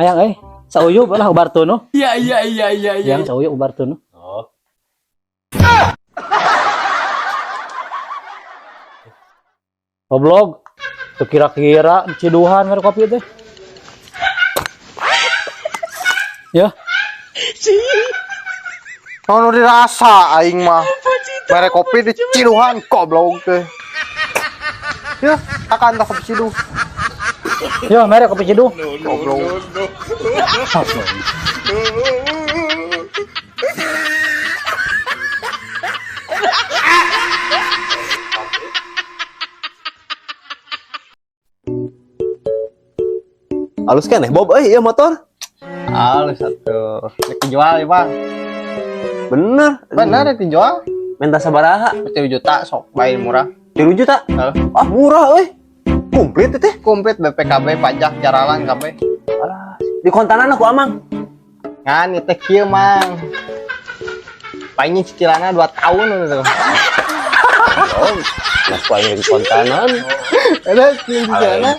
Hayang euy. Sauyub lah Ubartono. Iya. Yang sauyub Ubartono. Oh. Goblok. Tuh kira-kira ciduhan mere kopi teh. Ya, Nu dirasa aing mah. Mere kopi di ciduhan, goblok teh. Ya, akan tak kopi ciduh. Ya mere kopi ciduh. Goblok. Halus kan eh Bob euy ieu motor. Halus atuh. Rek dijual ya, Bang. Bener. Bener rek dijual. Minta sabaraha? 3 juta sok bae murah. 3 juta. Heeh. Ah, murah euy. Komplit teh. Komplit BPKB, pajak, jaralan KB. Alah, di kontanan aku amang. Ngan ieu teh kieu, Mang. Paling cicilanna 2 tahun gitu. Oh, mas ku aing di kontanan. Ada cicilanna.